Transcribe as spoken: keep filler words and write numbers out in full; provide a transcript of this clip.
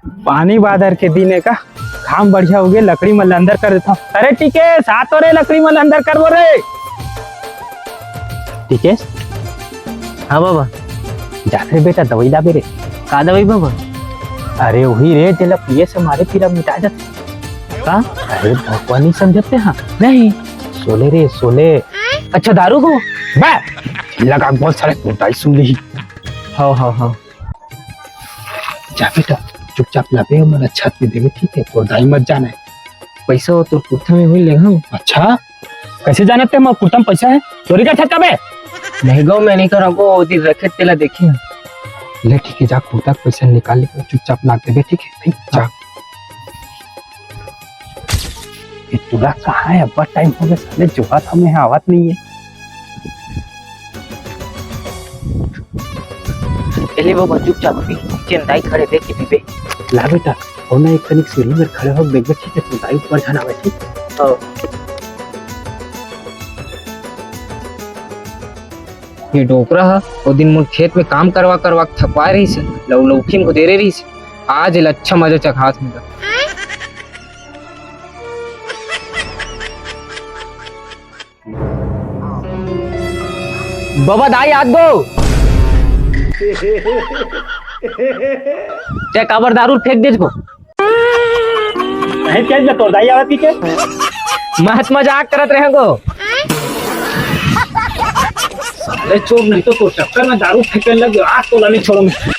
पानी बादर के दिन हे का, घाम बढ़िया होगे, लकड़ी मन ल अंदर कर देथव। अरे टिकेश, आ तो रे, लकड़ी मन ल अंदर करबो रे। टिकेश। हाँ बाबा। जात रे बेटा, दवाई लाबे रे। का दवाई बाबा? अरे वही रे, जेला पिए से मारे पीरा मिटा जाथे। का? अरे भगवान नहीं समझत हे, हाँ? नहीं। सोले रे, सोले। अच्छा, दारू को? बे, लगा बोल साले, तोर दाई सुन ली। हाँ, हाँ, हाँ। जा बेटा, चुपचाप लाबे, हमन छत में देबे, ठीक हे? तोर दाई मत जाने। पैसा हो तो कुर्ता में मिल लेगा। अच्छा, कैसे जानत हे मोर कुर्ता में पैसा हे? चोरी करथस का बे? नहीं गो, मैं नहीं करंव गो, वो दिन रखे तेला देखे। ले ठीक हे, जा कुर्ता के पैसा निकाल ले, चुपचाप लान देबे, ठीक हे? ठीक, जा। ये टूरा कहाँ हे? अब्बड़ टाइम होगे, साले जोहत हवे, यहाँ आवत नहीं हे। ए ले बाबा, चुपचाप पी, जेन दाई खड़े देख के पीबे। ला बेटा, अउ ना एक कनिक सीढ़ी में खड़े हो, देख बे, ठीक हे, तोर दाई ऊपर झन आवे, ठीक हे? हाँ। ये डोकरा ह, ओ दिन मोर खेत में काम करवा करवा के थकवाए रहिस हे, लउ लउकी में को दे रहिस हे, आज एला अच्छा मजा चखात हँव। बबा दाई आत गो। ते काबर दारू फेंक देस गो? नहीं, तेज में तोर दाई आवत हे के? मैं तो मजाक करत रहेंव गो। साले चोर, नहीं तो तोर चक्कर में दारू फेंकने लग गया, आज तोला नहीं छोड़ूंगा।